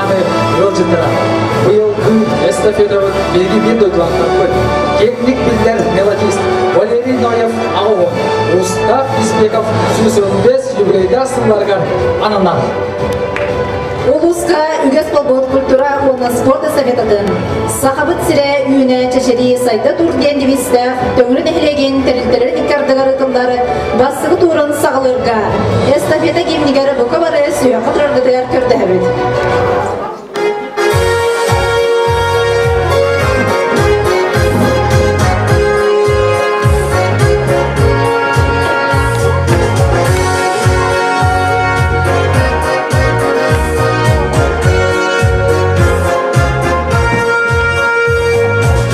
мааны ыалдьыттара. Быйылгы эстафетабыт биһиги биир дойдулаахтарбыт, киэҥник биллэр мелодист Валерий Ноев аҕа Устав Избеков 115 юбилейдаах сылларыгар ананар. Улууска үгэс буолбут культура уонна спорт эстафетатын Сахабыт сирэ үүнэ чэчирии сайда тур диэн девизтээх Төҥүлү нэһилиэгин тэрилтэлэрин икки ардыгар ыытыллар бастакы туурун саҕалыырга эстафета гимнигэр бука бары сүһүөххэ тураргытыгар көрдөһөбүт.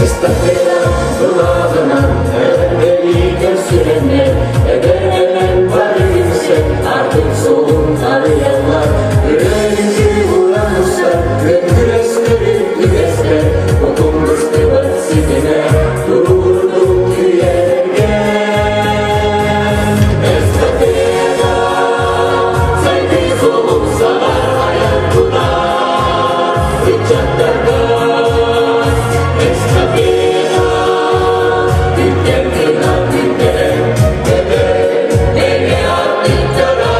Эстафета былааҕынан эҕэрдэлии көрсүһэннэр, эдэр-эмэн бары үҥсэн, атын суолун арыйаллар. Өрөөнүкү уран устар, күөн күрэстэрин үгэстэр, утум быстыбат ситимэ, туругурдук үйэлэргэ. Эстафета, сайдыы суолун саҕар айан тутар, ыччаттарга эстафета, күнтэн кынат күнтэн, эдэр мэҥэ аттыктара.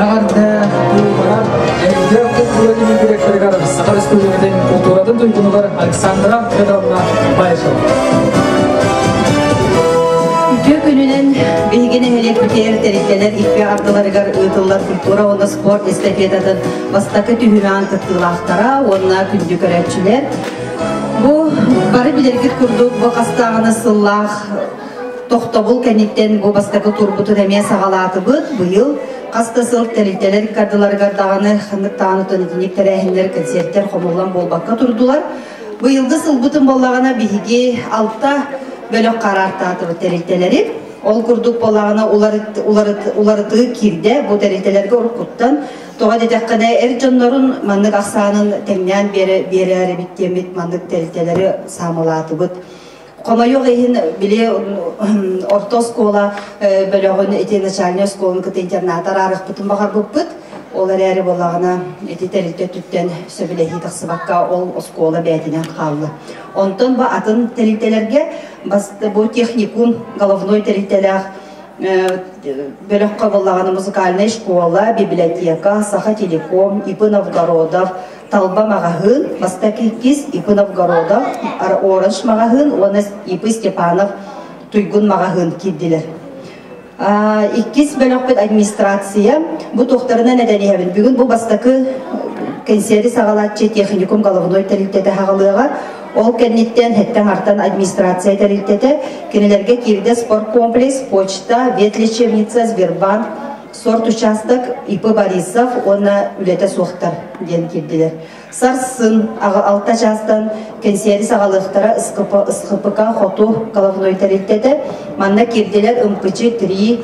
Эҕэрдэ тыллара Өйдөөх культура директорыгар Саха Республикатын култууратын туйгунугар Александра Федоровна Баишева. Үтүө күнүнэн биһиги нэһилиэкпитигэр тэрилтэлэр икки ардыларыгар ыытыллар культура уонна спорт эстафетатын бастакы түһүмэҕин кыттыылаахтара уонна күндү көрөөччүлэр. Бу бары билэргит курдук бу хастааҕына сыллаах Тохтобул кэнниттэн бу бастакы турбутун эмиэ саҕалаатыбыт. Быйыл хас да сыл тэрилтэлэр ыккардыларыгар даҕаны ханнык даҕаны итинник тэрээһиннэр, концерттэр хомуллан буолбакка турдулар. Быйылгы сылбытын буоллаҕына биһиги алта бөлөх хараартаатыбыт тэрилтэлэри. Ол курдук буоллаҕына уларытыы киирдэ бу тэрилтэлэргэ уруккуттан. Тоҕо диэтэххинэ эр дьоннорун маннык ахсаанын тэҥнээн биэрэр эбит диэммит маннык тэрилтэлэри саамылаатыбыт. Хомойуох иһин, били орто оскуола бөлөҕүн ити начальнай оскуоланы кытта интернаты араарыахпытын баҕарбыппыт. Ол эрээри буоллаҕына ити тэрилтэ өттүттэн сөбүлэһии тахсыбакка ол оскуола бэйэтинэн хаалла. Онтон бу атын тэрилтэлэргэ бу техникум головной тэрилтэлээх бөлөххө буоллаҕына музыкальная школа, библиотека, Саха телеком, ИП Новгородов, Талба маҕаһыын, бастакы иккис ИП Новгородов, Оранж маҕаһыын уонна ИП Степанов Туйгун маҕаһыын киирдилэр. Иккис бөлөхпүт администрация бу туохтарынан этэн иһэбин. Бүгүн бу бастакы кэнсиэри саҕалааччы техникум головной тэрилтэтэ хаҕалыаҕа. Ол кэнниттэн хэттэн артан администрация тэрилтэтэ кинилэргэ киирдэ спорткомплекс, почта, ветлечебница, Сбербанк, Сорт участок ИП Борисов уонна үлэтэ суохтар диэн киирдилэр. Сарсын алта чаастан кэнсиэри саҕалыахтара СХПК Хоту головной тэрилтэтэ. Манна киирдилэр Ымпычы 3,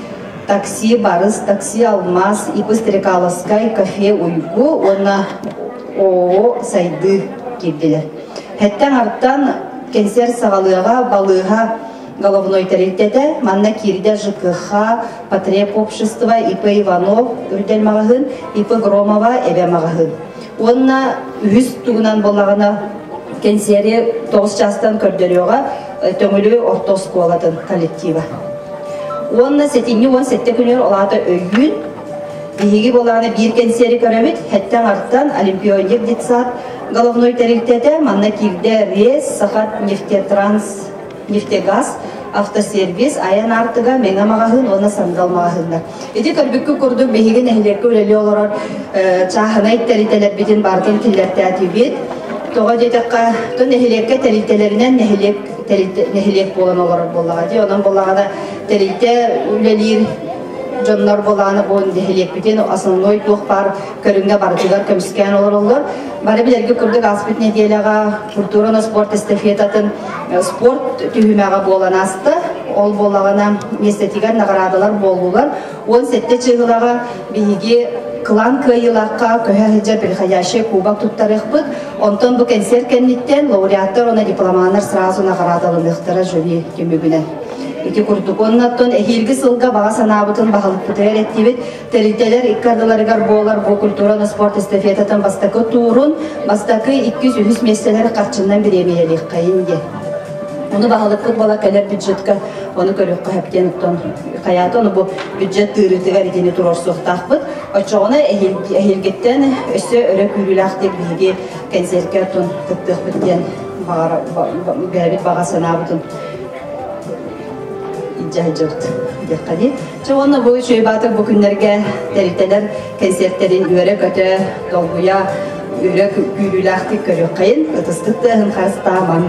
такси Барыс, такси Алмаз, ИП Стрекаловскай, кафе Уйгу уонна ООО Сайдыы киирдилэр. Хэттэн артан кэнсиэр саҕалыаҕа балыыһа головной тэрилтэтэ. Манна киирдэ ЖКХ, Потреб общество, ИП Иванов, Үрдэл маҕаһыын, ИП Громова, Эбэ маҕаһыын. Уонна үһүс тугунан буоллаҕына кэнсиэри тоҕус чаастан көрдөрүөҕэ Төҥүлү орто оскуолатын коллектива. Уонна сэтинньи 17 күнүгэр ол аата өйүүн биһиги буоллаҕына биир кэнсиэри көрөбүт. Хэттэн артан Олимпионик детсад головной тэрилтэтэ манна киирдэ РЕС, Саха нефтетранс нефтегаз, автосервис, айан аартыга, Мэҥэ маҕаһыын уонна Сандал маҕаһыыннар. Ити көрбүккүт курдук биһиги нэһилиэккэ үлэлии олорор чааһынай тэрилтэлэрбитин барытын киллэртээтибит. Тоҕо диэтэххэ, то нэһилиэккэ тэрилтэлэринэн нэһилиэк нэһилиэк буолан олорор буоллаҕа дии. Онон буоллаҕына тэрилтэ үлэлиир дьоннор буолааны бу нэһилиэкпитин основной туох баар көрүҥҥэ барытыгар көмүскээн олороллор. Бары билэргэ курдук ааспыт нэдиэлэҕэ культура уонна спорт эстафетатын спорт түһүмэҕэ буолан ааста. Ол буоллаҕына миэстэтигэр наҕараадалар буоллулар. 17 чыыһылаҕа биһиги кылаан кыайыылаахха көһө сылдьар приходящий кубок туттарыахпыт. Онтон бу кэнсиэр кэнниттэн лауреаттар уонна дипломаннар сразу наҕараадаланыахтара жюри түмүгүнэн. Ити курдук. Оннаттан эһиилги сылга баҕа санаабытын баһылыкпытыгар эттибит. Тэрилтэлэр икки ардыларыгар буолар бу культура спорт эстафетатын бастакы туурун, бастакы 2-3 миэстэлэр харчынан бириэмийэлиэххэйин диэн. Ону баһылыкпыт буола кэлэр бюджетка ону көрүөххэ сөп оттон хайаата ону бу бюджет тыырыытыгар итини туруорсуохтаахпыт. Оччоҕуна эһиилгиттэн өссө өрө күүрүүлээхтик биһиги концертка оттон кыттыахпыт диэн бэйэбит баҕа санаабытын илдьэ диэххэ дии. Чэ уонна бу үчүгэй баатыр бу күннэргэ тэрилтэлэр концерттерин үөрэ-көтө, долгуйа, өрө күүрүүлээхтик көрүөххэйин, ытыскыт тыаһын харыстаамаҥ.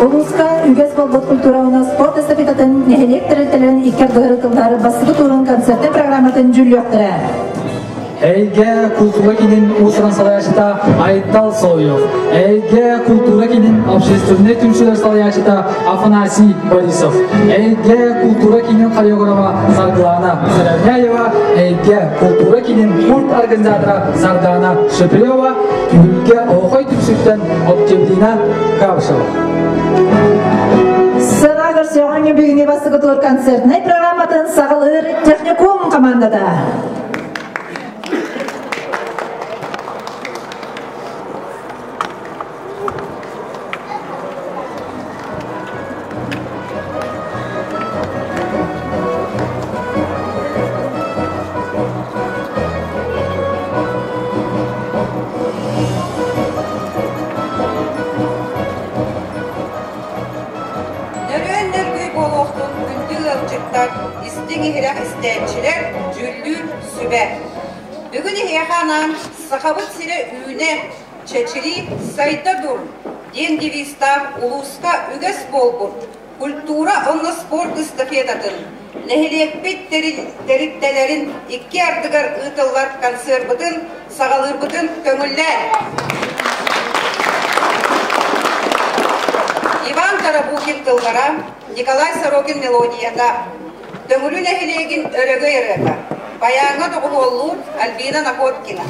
Улууска үгэс буолбут культура уонна спорт эстафетатын нэһилиэк тэрилтэлэрин икки ардыгар ыытыллар бастакы туурун концертын программатын дьүүллүөхтэрэ. Эйгэ культура кинин уусуран салайааччыта Айтал Соловьев, Эйгэ культура кинин общественнай түмсүүлэр салайааччыта Афанасий Борисов, Эйгэ культура кинин хореографа Саргылана Саравняева, Эйгэ культура кинин культ организатора Сардана Шепелева, Түһүлгэ Оһохой түмсүүттэн Октябрина Кабышева. Сана көрсөҕүҥҥэ бүгүҥҥү бастакы тур концертнай программатын саҕалыыр техникум командата. Нөрүөн нөргүй буолуохтун күндү ыалдьыттар, истиҥ иһирэх истээччилэр, дьүүллүүр сүбэ. Бүгүн эһиэхэ анаан Сахабыт сирэ үүнэ, чэчирии, сайда тур диэн девизтаах улууска үгэс буолбут культура уонна спорт эстафетатын нэһилиэкпит тэрилтэлэрин икки ардыгар ыытыллар концерпытын саҕалыырбытын көҥүллээн. Иван Тарабукин тыллара, Николай Сорокин мелодията, Төҥүлү нэһилиэгин өрөгөй ырыата, Байааҥҥа доҕуһуоллуур Альбина Находкина.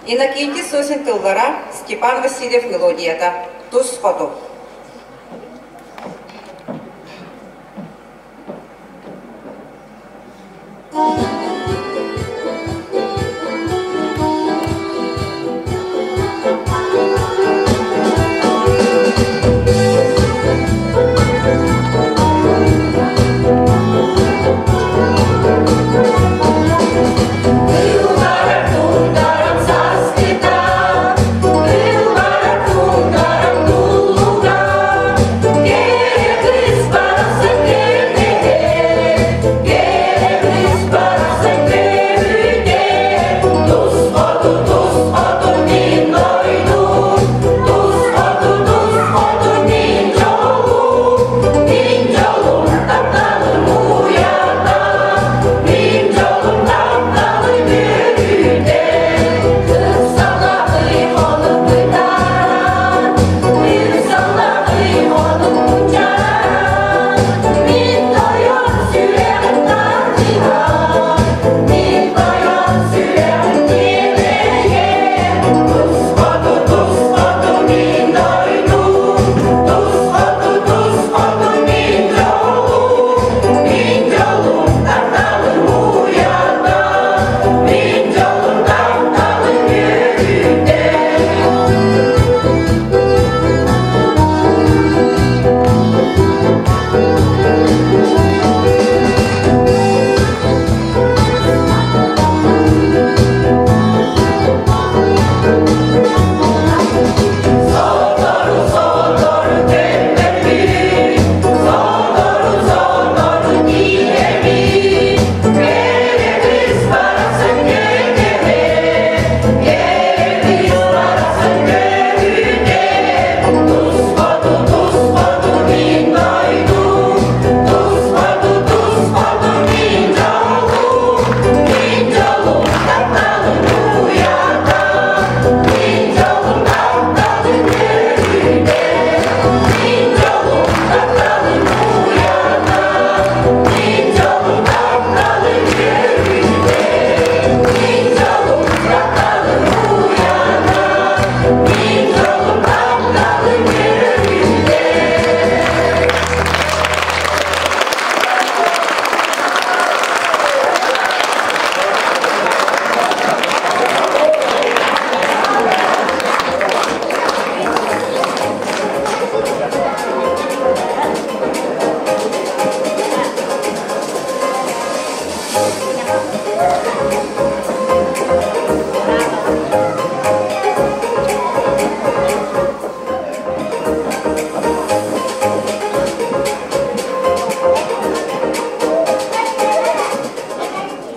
Иннокентий Сосин тыллара, Степан Васильев мелодията «Тус хоту».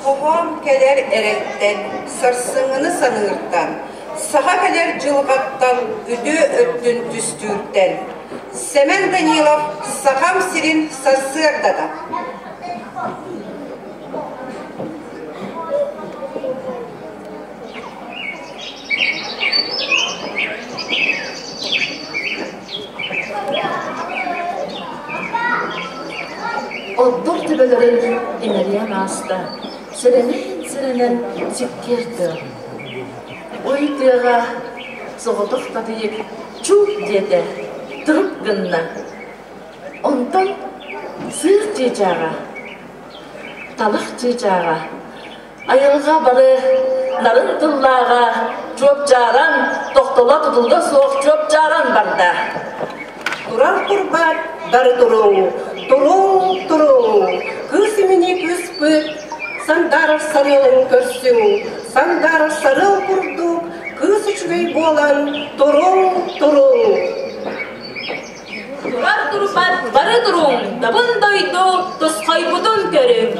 Хоһоон кэлэр эрэлтэн, сарсыҥҥыны саныыртан, саха кэлэр дьылҕаттан үтүө өттүн түстүүртэн. Сэмэн Данилов Сахам сирин сарсыардата. Оттор төбөлөрүн имэрийэн ааста, сэрэнэн-сэрэнэн сиккиэр тыал. Ой тыаҕа соҕотох татыйык чуук диэтэ, тырып гынна. Онтон сыыр чыычааҕа, талах чыычааҕа Айылҕа бары нарын тыллааҕа чуопчааран, тохтоло тутулуга суох чуопчааран барда. Турар турбат бары туруҥ, туруҥ, туруҥ, кыыс имини кыыспыт, сандаарар сарыалын көрсүҥ, сандаарар сарыал курдук кыыс үчүгэй буолан туруҥ, туруҥ. Турар турбат бары туруҥ, дабын дойду тусхайбытын көрүҥ.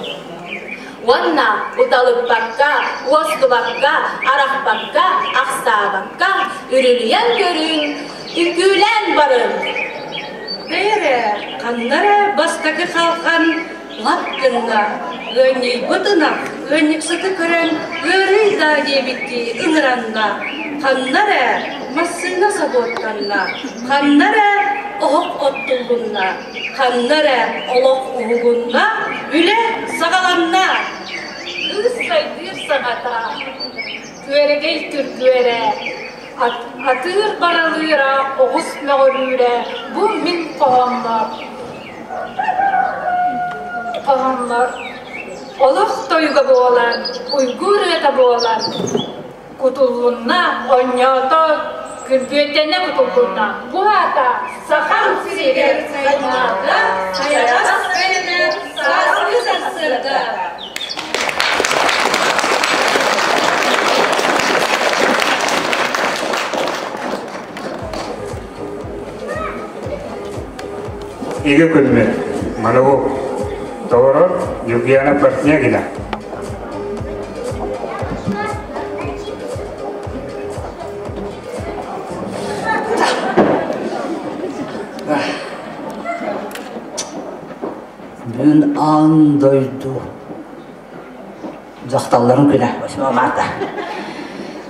Уонна уталыппакка, уостубакка, арахпакка, ахсаабакка, үрүлүйэн көрүҥ, үҥкүүлээн барыҥ. Бээрэ, ханна эрэ бастакы халҕан лап гынна, ыанньыйбыт ынах ыанньыксыты көрөн ыарый даа диэбиттии ыҥыранна, ханна эрэ массыына собуоттанна, ханна эрэ оһох оттуллунна, Ханна эрэ олох уһугунна, үлэ саҕаланна. Кыыс сайдыыр саҕата. Күөрэгэй күргүөрэ, атыыр баралыыра, оҕус мөҕүрүүрэ бу мин хоһооммор. Хоһооммор олох тойуга буолан, уйгу ырыата буолан, кутуллунна, онньоото, күргүөттэнэ кутуллунна. Бу аата Сахам сиригэр сайнаата, сайаҕас сайына, сааскы сарсыарда. Иги күнмүт Манугу толорор Юлиана Портнягина. Бүгүн аан дойду дьахталларын күнэ 8 марта.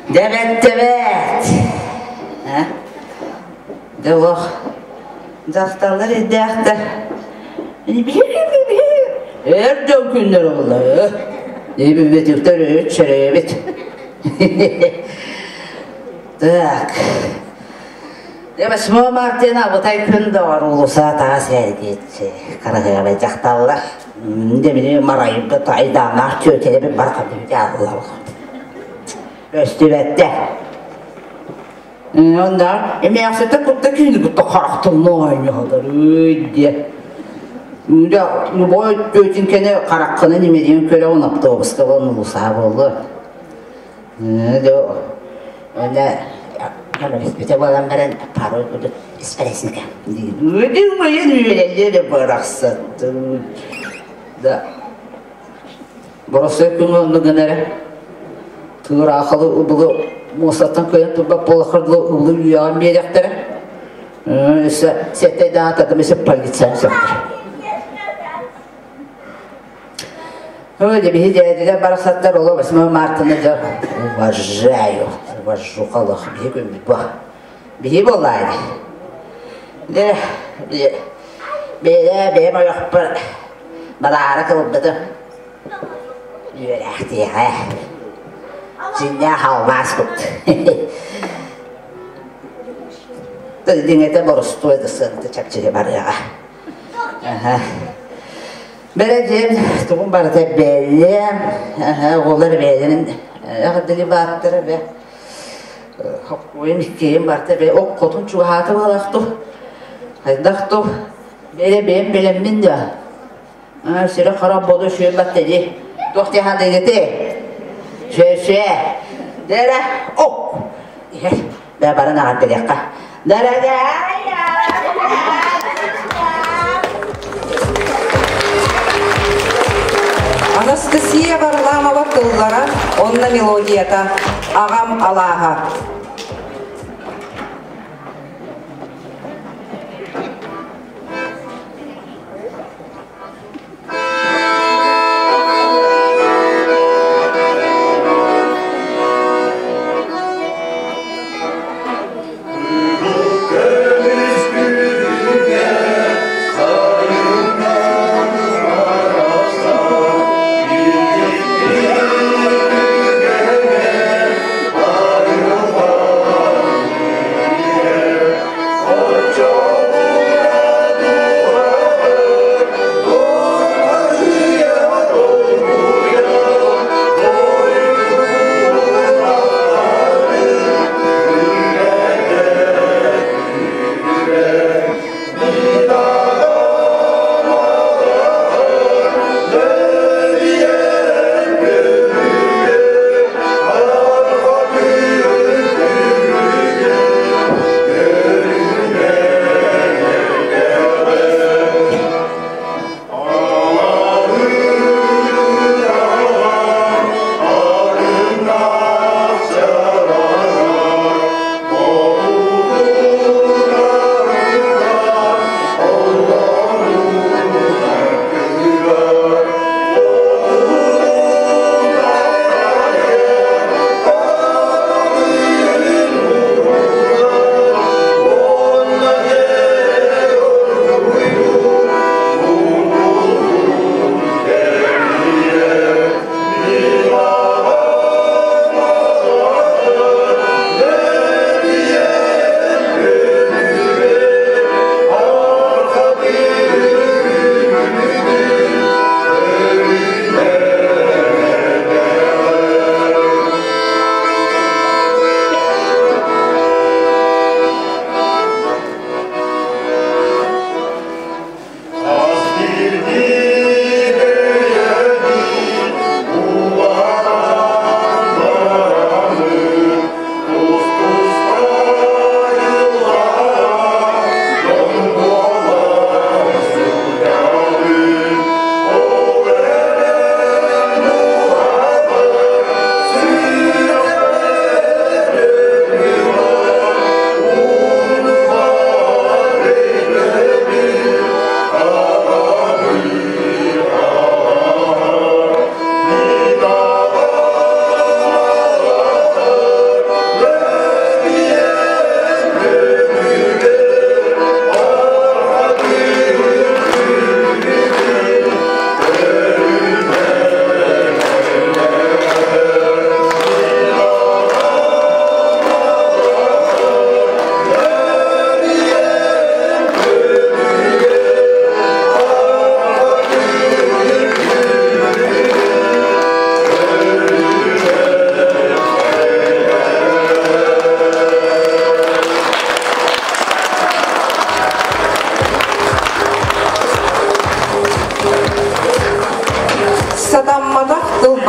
Дэбэт дэбэт. Дэ олох дьахталлар ирдээхтэр. Эр дьон күннэр олла. Небибетиктер үт шеребит. Так. Дэ 8 марта абытай күн доҕор улуса таас эргиэтчи караһыабай дьахталлар. Дэ мини марайымда тайдааннаах түөтэлэби бар хабдыбыт ааллар. Өстүбэттэ. Онда эмээхситтэн кутта киһини кытта харахтанна оонньоһолор диэ. Дэ любой түөтүн кэнэ хараххынан имэрийэн көрөҕүн автобуска буолан улусаа буолла. Дэ Онно көмөлөспүтэ буолан баран пароль курдук испэрэсинка. Үөдүн үөрэллэр барахсаттым. Да. Боросой күн онну гынара. Тыыраахалы убулу муостаттан көйөн турбат буолахар убулу үйэҕин биэрэхтэрэ. Өссө сеттэй даататым өссө полиция сөптөр. Ой, биһи дээдилэр барахсаттар оло 8 мартына дьэ уважаю, уважухалах биһи күммүт бу. Биһи буоллаайды. Дэ, бэйэ бэйэм ойохпор балаара кылбытым. Үөрээхтиэҕэ. Дьиҥнээх алмаас кут. Дьиҥэтэ боростуой да сыаната чэпчэки барыаҕа. Бэрэ диэн тугум барыта бэлиэм, оҕолор бэйэлэрин эҕэрдэли бааттара бэ хоккуйум иккиэйим барыта бэ ок хотун чугаһаата буолахту хайдах ту бэрэ бэйэм бэлэммин да сире хара боду шүө баттеди туох тиһаныгыты шүө шүө дэрэ о бэ баран аҕарделиэххэ дорогая. Анастасия Варламова тыллара, онно мелодията «Аҕам алааһа».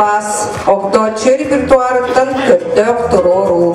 Бас Огдооччуйа репертуарыттан көрдөөх туруоруу.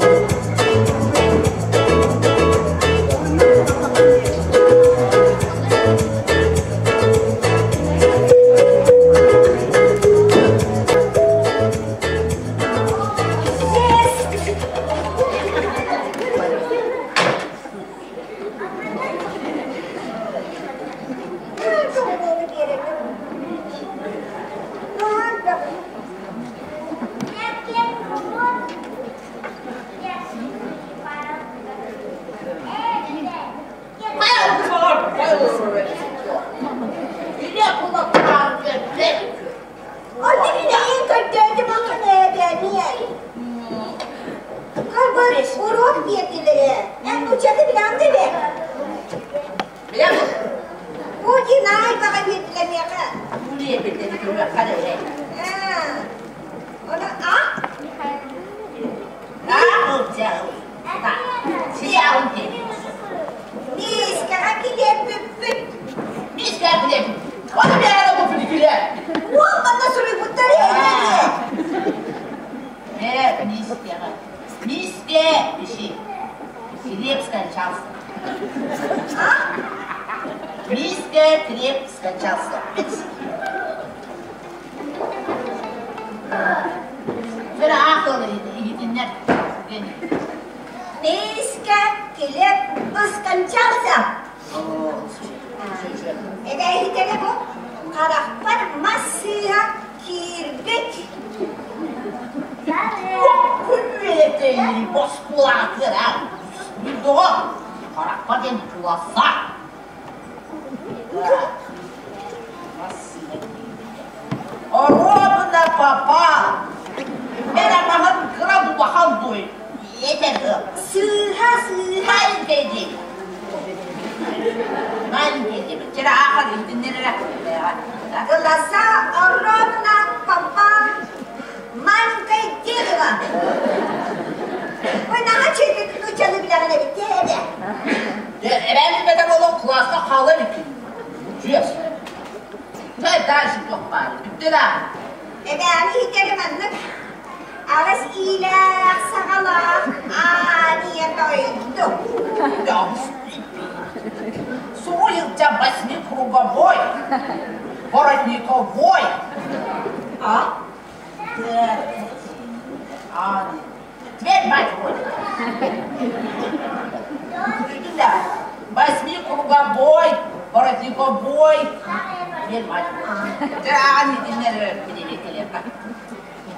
Уруок биэрдилэр ээ. Эн нууччаты билэҕин да бээ? Билэҕин? Путин аай баҕа биэрдилэр миэхэ. Оны а? Миискэҕэ килиэп бүппүт. Миискэҕэ килиэп. Оны миэхэ бу күлэ. Уол манна суруйбуттар ээ. Э, миискэҕэ. Миискэ, иши. Хлеб скончался. А? Миискэ хлеб скончался. Вчера ахал иһитиннэр. Миискэ килиэп скончался. Эдээһитэрэ бу харахпар мас сыыһа киирбит. Күрүөтэй боскулаатыра. Билдоҕо харахпар диэн куласа. Оруобуна попал. Мэр амаһын кыра улахан дуй. Этэ Сыыһа, сыыһа. Маленькая дети. Маленькие дети. Вчера ахал иһитиннэрэрэ. Глаза ровно попал маленькое дерево. Ой, наһаа чөйбүт нууччалыы билэҕин эбит эбэ. Эбээн болон класска хаалар икки. Чуес. Чай дальше туох баар. Бүттэ да. Эбээни иһитэри маннык аҕыс иилээх саҕалаах аанийа дойду. Суруйулча восьмикруговой, воротниковой. А? А, Тверь, мать Да. Восьмикруговой, воротниковой. Тверь, мать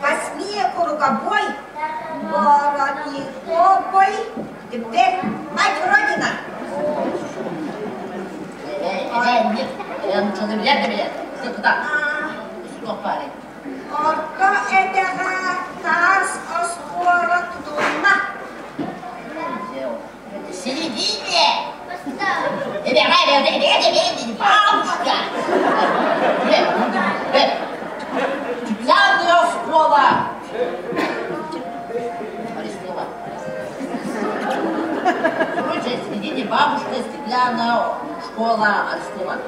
Восьмикруговой, воротниковой, Тверь, мать Родина. Орто этэҕэ таас оскуола тутулунна. Середине! Бабушка! Стеклянная школа! Арестован. Короче, в середине бабушка, стеклянная школа арестован.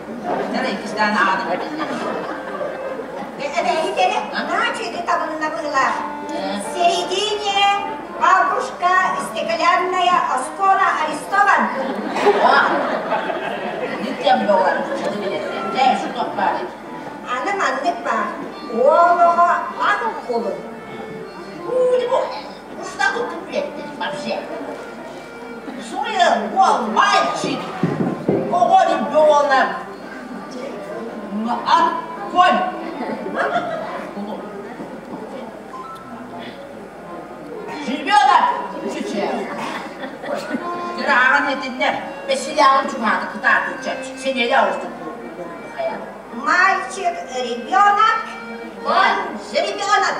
Эбээһитэри наһаа үчүгэй табылынна быһыылаах. Середине бабушка стеклянная оскола арестован. Аны маннык баар. Уол оҕо ат кулун. Вообще. Суруйа, уол, мальчик, оҕо ребенок, ат конь. Ребенок, чүчэ. Кырааҕын этиннэр, бэсилээҕин чугааты кытааты сенеле оҕустук Мальчик, ребенок, он жеребенок.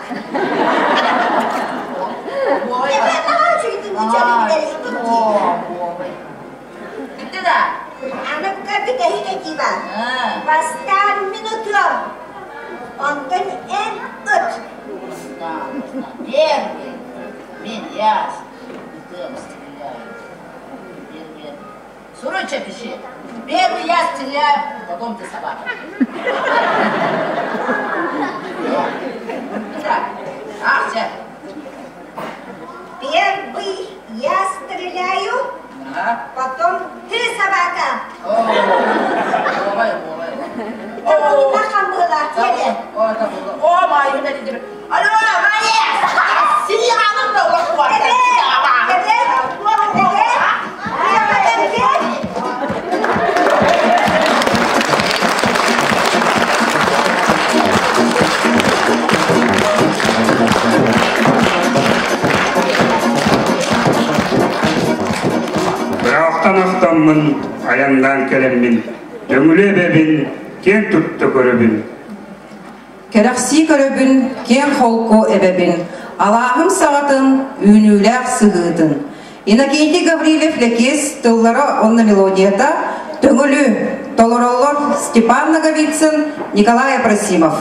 Эбэ, наһаа үчүгэйдик нууччалыы билэр эбиккин дии. Бүттэ да? Аны бүтэһик этии баар. Бастаан мин ытыам, онтон эн ыт. Первый. Мен я ытыам стреляю. Первый. Срочно пиши. Первый я стреляю, потом ты собака. Да. Табылынна хамбыылаах диэри. О, Майя, Алло, Майя! Сири да Ыраахтан ахтаммын, айаннаан кэлэммин, Төҥүлү эбэбин киэн тутта көрөбүн. Кэрэхсии көрөбүн, киэҥ холку эбэбин, алааһым саҕатын, үүнүүлээх сыһыытын. Иннокентий Гаврильев-Лэкиэс тыллара уонна мелодията Төҥүлү толороллор Степан Ноговицын, Николай Апросимов.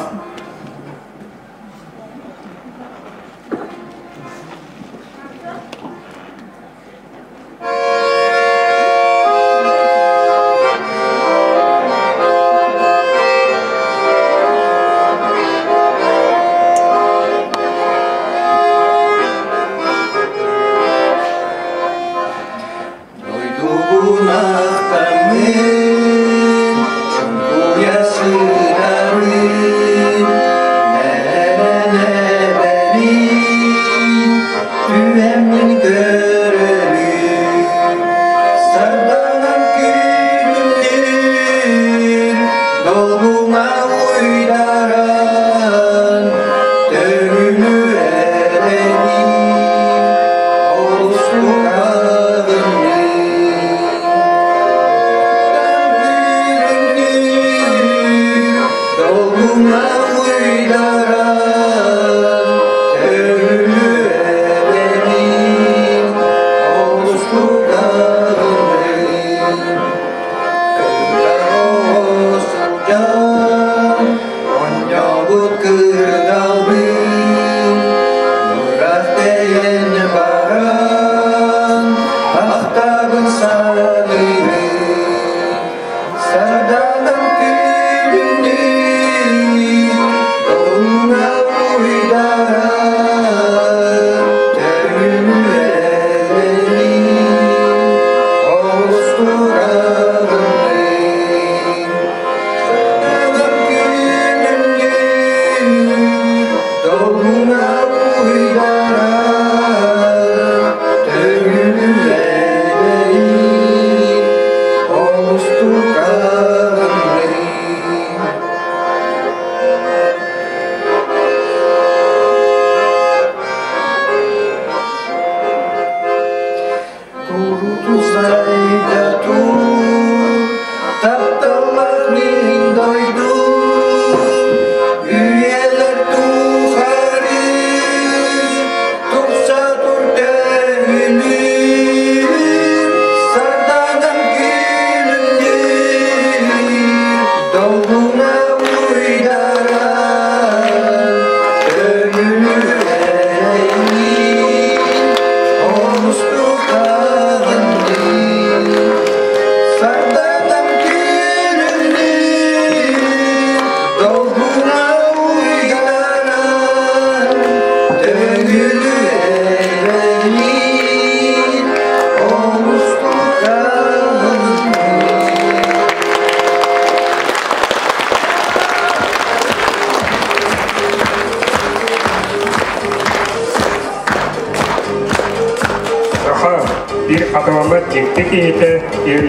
Саха биир хатыламмат дьикти киһитэ диэн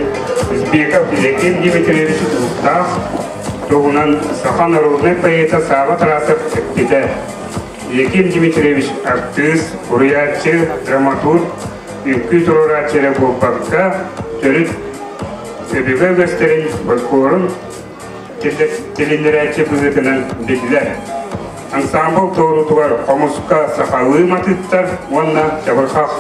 Избеков Яким Дмитриевич Уктаах туһунан саха народнай поэта Сааба Тарасов эппитэ. Яким Дмитриевич артыыс, уруйааччы, драматург, үҥкүү туруорааччы эрэ буолбакка, төрүт өбүгэ үгэстэрин, фольклорун тилиннэрээччи быһыытынан биллэр. Ансаамбыл туоруутугар хомуска сахалыы матыыптар уонна чабырҕах.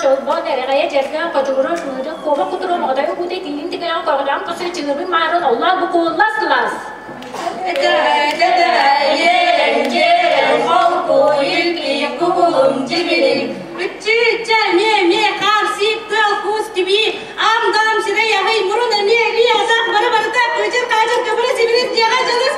Чолбон, Эрэҕэйэ, Дьэргээн, Хочугура, Шуһура, Куоба Кутура, Моҕотойу Куутай, Тииҥ Тиҥэҕэ, Көрҕүлэҕин Косой, Чыҥырбын Маарын, Оллоон Букуллас Кылаас. Үччү-үччэ, эмиэ-эмиэ, хаар-сиик, тыал-куус, тибии, аам-даам, сирэй, аһый, мурун, эмиэ, илии, атах, бары-барыта, кыычыр-хаачыр, көбүрэ, сибирис, дьиэҕэ дьылыс.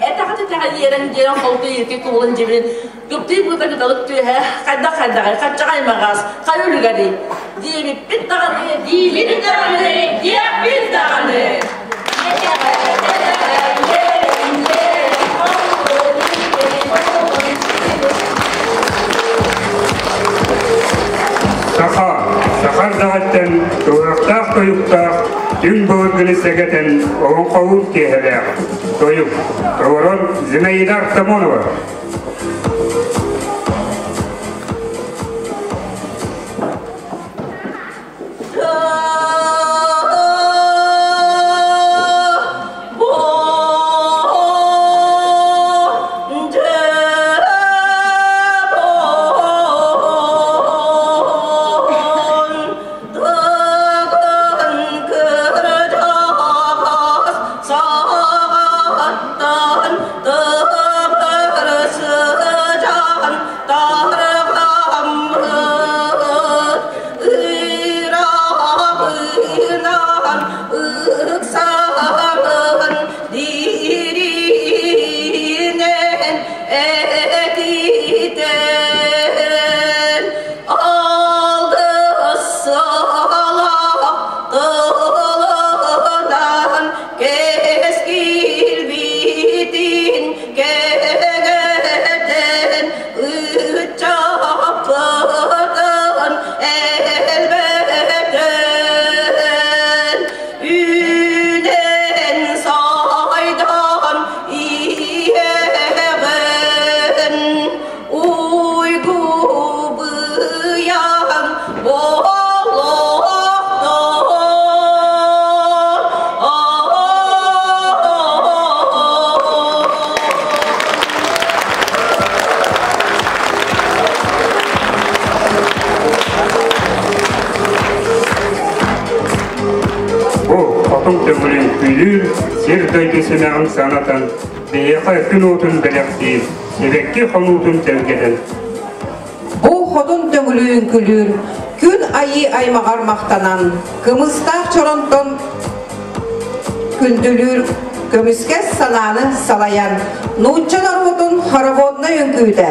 Этэҕэ-тэтэҕэ иэрэн-диэрэн холку иирки куулун дьибилин кыптыы быыта кыталык түөһэ хайдах хайдаҕай хаччаҕай маҕаас хайа үлүгэрий диэбиппит даҕаны диибит даҕаны диэхпит даҕаны. Саха, сахар даҕаттан туорахтаах тойуктаах, түҥ былыргыны сэгэтэн олоҥхолуур киэһэлээх тойук, толорор Зинаида Артамонова. Бу хотун төҥүлүн күлүүр, сир дойду симэҕин санатан, биһиэхэ күн уотун бэлэхтиир, сибэкки хонуутун тэлгэтэн. Бу хотун төҥүлүүн күлүүр, күн айыы аймаҕар махтанан, кымыстаах чоронтон күндүлүүр, көмүскэс санааны салайан, нуучча норуотун хороводнай үҥкүүтэ.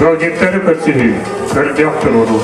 Ыалдьыттары көрсүһүү, көрдөөх туруоруу.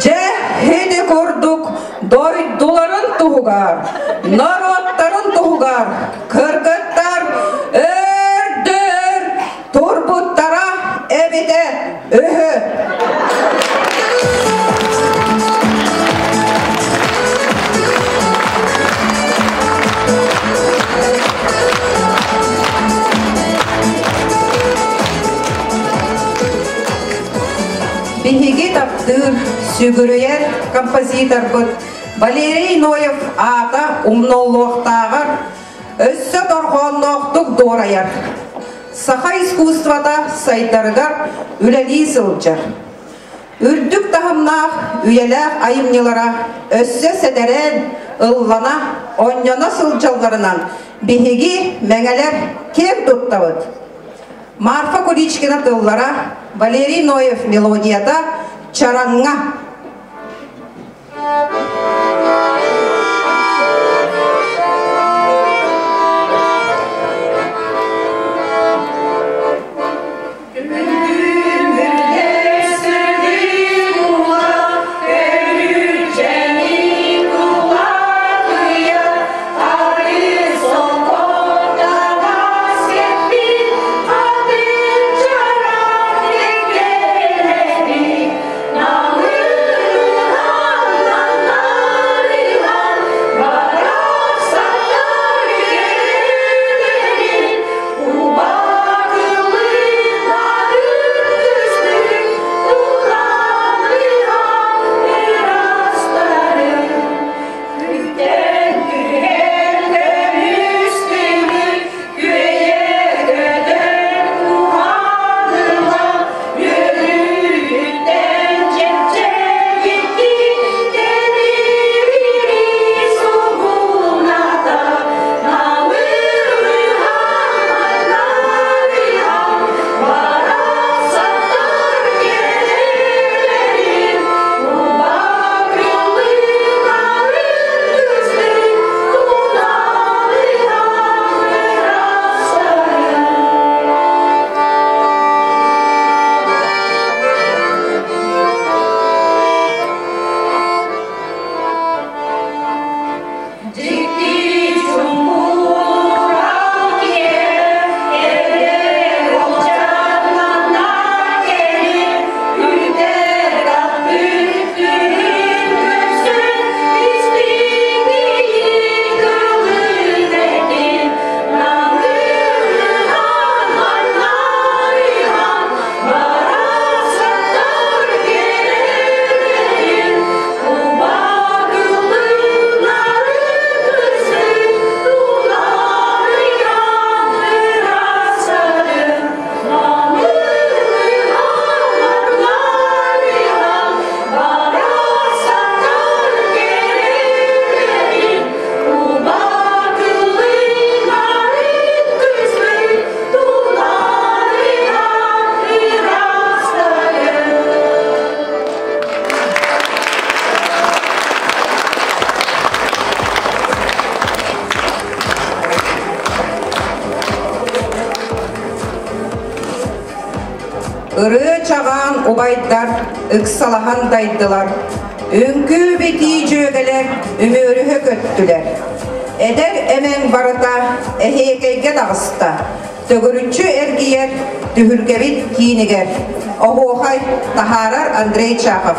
Дьэ, ини курдук дойдуларын туһугар, норуоттарын туһугар кыргыттар өрдөр турбуттара эбитэ үһү. Биһиги таптыыр, сүгүрүйэр композиторбыт Валерий Ноев аата умнуллуохтааҕар өссө дорҕоонноохтук дуорайар. Саха искусствота сайдарыгар үлэлии сылдьар. Үрдүк таһымнаах үйэлээх айымньылара өссө сэтэрээн, ыллана, онньоно сылдьалларынан биһиги мэҥэлэр киэн туттабыт. Марфа Куличкина тыллара, Валерий Ноев мелодията «Чараҥҥа». Ырыа чаҕаан убайдар ыксалаһан дайдылар, үҥкүү битии дьүөгэлэр үмүөрүһэ көттүлэр. Эдэр эмэн барыта эһиэкэйгэ таҕыста, төгүрүччү эргийэр түһүлгэбит киинигэр. Оһуохай таһаарар Андрей Чахов.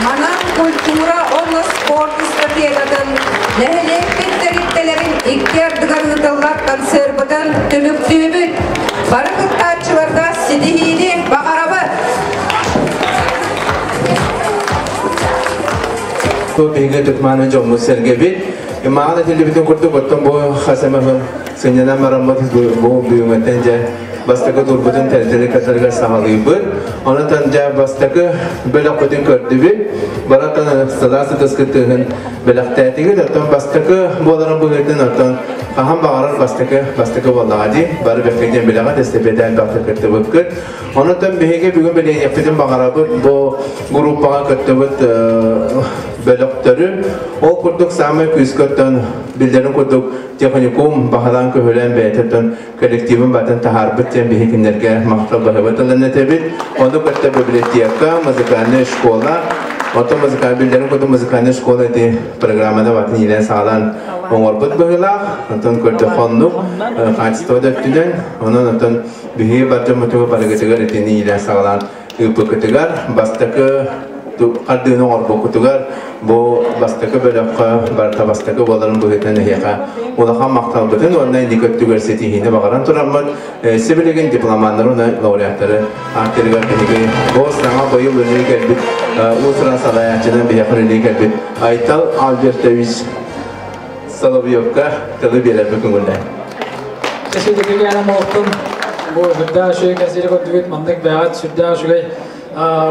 Манан культура уонна спорт эстафетатын нэһилиэкпит тэрилтэлэрин икки ардыгар ыытыллар концерпытын түмүктүүбүт. Бары кыттааччыларга ситиһиини баҕарабыт! Биһиги Түтманы дьоммут сэргэбит. Маҕан этиллибитин курдук, оттон бу хас эмэ сынньанан бараммыт бу бүгүҥҥүттэн дьэ бастакы турбутун тэрилтэри кытарыгар саҕалыыбыт. Онон дьэ бастакы бөлөхпүтүн көрдүбүт. Барантан сылаас ытыс кыттыһын бэлэхтээтигит. Оттон бастакы буоларын быһыытын оттон Хаһан баҕарар бастакы бастакы буоллаҕа дии. Бары бэккэ диэн билэҕит, эстапета элбэхтик кыттыбыккыт. Онон биһиги бүгүн билиэхпитин баҕарабыт бу группаҕа кыттыбыт бөлөхтөрү. Ол курдук саамай күүскэ оттон биллэрин курдук техникум баһылаан көһүлээн бэйэтэ коллективын батын таһаарбыт диэн биһи кинилэргэ махтал баһыбыт ылан этэбит. Ону кытта библиотека, музыкальная школа, Оттон музыкальный биллэрин курдук музыкальная школа ити программаны батын илэн саҕалаан оҥорбут быһыылаах. Онтон көрдөххө оннук качество да өттүнэн, онон оттон биһиги бар дьоммутугар барыгытыгар итини илэн саҕалаан ыыппыккытыгар бастакы хардыыны оҥорбуккутугар бу бастакы бөлөххө барыта бастакы буоларын быһыытынан эһиэхэ улахан махталбытын уонна инники өттүгэр ситиһиини баҕаран тураммыт сибилигин дипломаннары уонна лауреаттары ааттарыгар биһиги бу саҥа быйыл үлэлии кэлбит уус-уран салайааччынан биһиэхэ үлэлии кэлбит Айтал Альбертович Соловьевка тылы биэрэрбит көҥүллээн. Сүрдээх буолтун бу сүрдээх үчүгэй кэнсиэри көрдүбүт маннык бэйэҕит сүрдээх үчүгэй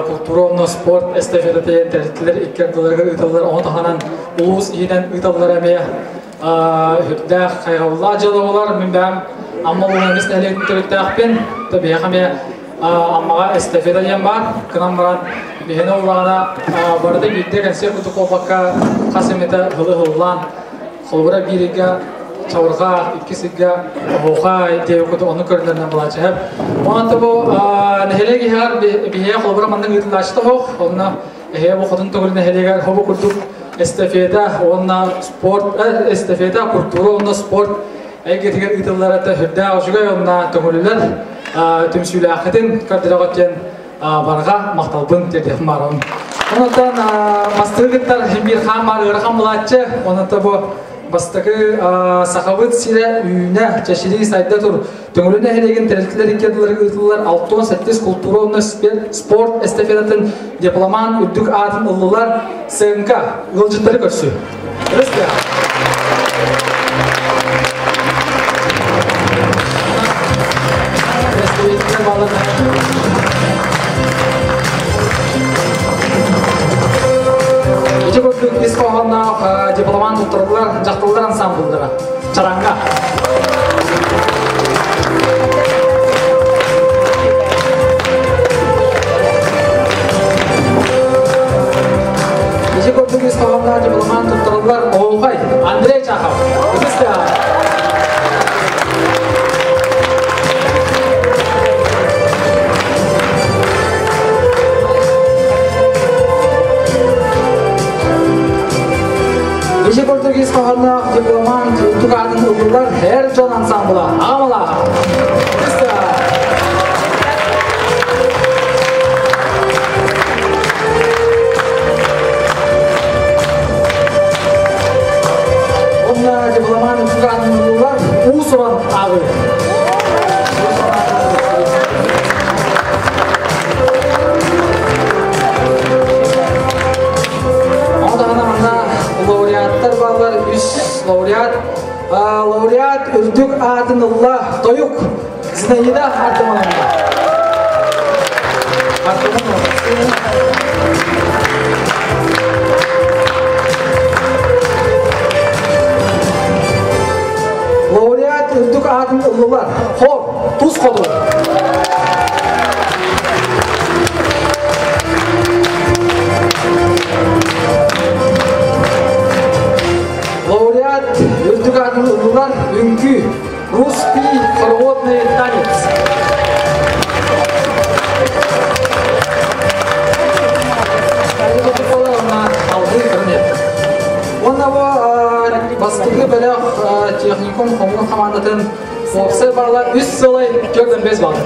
култуура уонна спорт эстафета диэн тэрилтэлэр икки ардыларыгар ыыталлар ону таһынан улуус иһинэн ыыталлар эмиэ сүрдээх хайҕабыллаах дьыала буолар мин бэйэм Амма улууһун эмис нэһилиэгин төрүттээхпин то биһиэхэ эмиэ Аммаҕа эстафета диэн баар кынан баран биһини улаҕана барыта биирдэ кэнсиэр курдук буолбакка хас эмэтэ һылы һыллаан холобура биир ыйга чабырҕа, иккис ыйга оһуохай диэбит курдук ону көрүнэринэн булааччы. Онон бу нэһилиэк иһэр биһиэ холобура маннык ыытыллааччыта оһох, онно эһиэ бу Хотун Төгүл нэһилиэгэр хобу курдук эстафета уонна спорт эстафета культура уонна спорт эйгэтигэр ыытыллар это сүрдээх үчүгэй онно төҥүлүлэр түмсүүлээххитин көрдөрөҕүт диэн барҕа махталбын тиэрдиэхпин баарабын. Онтон бастакы кыттар биир хаан баар ыарахан булааччы, онон бу бастакы сахабыт сирэ үүнэ, чэчирии сайда тур. Төҥүлү нэһилиэгин тэрилтэлэр икки ардыларыгар ыытыллар 68 култуура уонна спорт эстафетатын дипломант үрдүк аатын ыллылар СНК ыалдьыттары көрсүү. Ити курдук ис хоһоонноох дипломант туттарыллар дьахталлар ансамбллара Чаранга. Ити курдук ис хоһоонноох дипломант туттарыллар Оһуохай Андрей Чахов. Ити курдук ис хоһоонноох дипломант үрдүк аатын ыллылар эр дьон ансамбла Амала. Онна дипломант үрдүк аатын ыллылар уус-уран ааҕыы. Лауреаттар баллар үс лауреат. Лауреат үрдүк аатын ылла тойук Зинаида Артамоновна. Артамонова. Лауреат үрдүк аатын ыллылар. Хор, тус ходу. Лауреат үрдүк аатын ыллылар үҥкүү, русский хороводный танец. Уонна бу бастакы бөлөх техникум хомуур хамаандатын уопсай балла үс сылай 4 5 балл.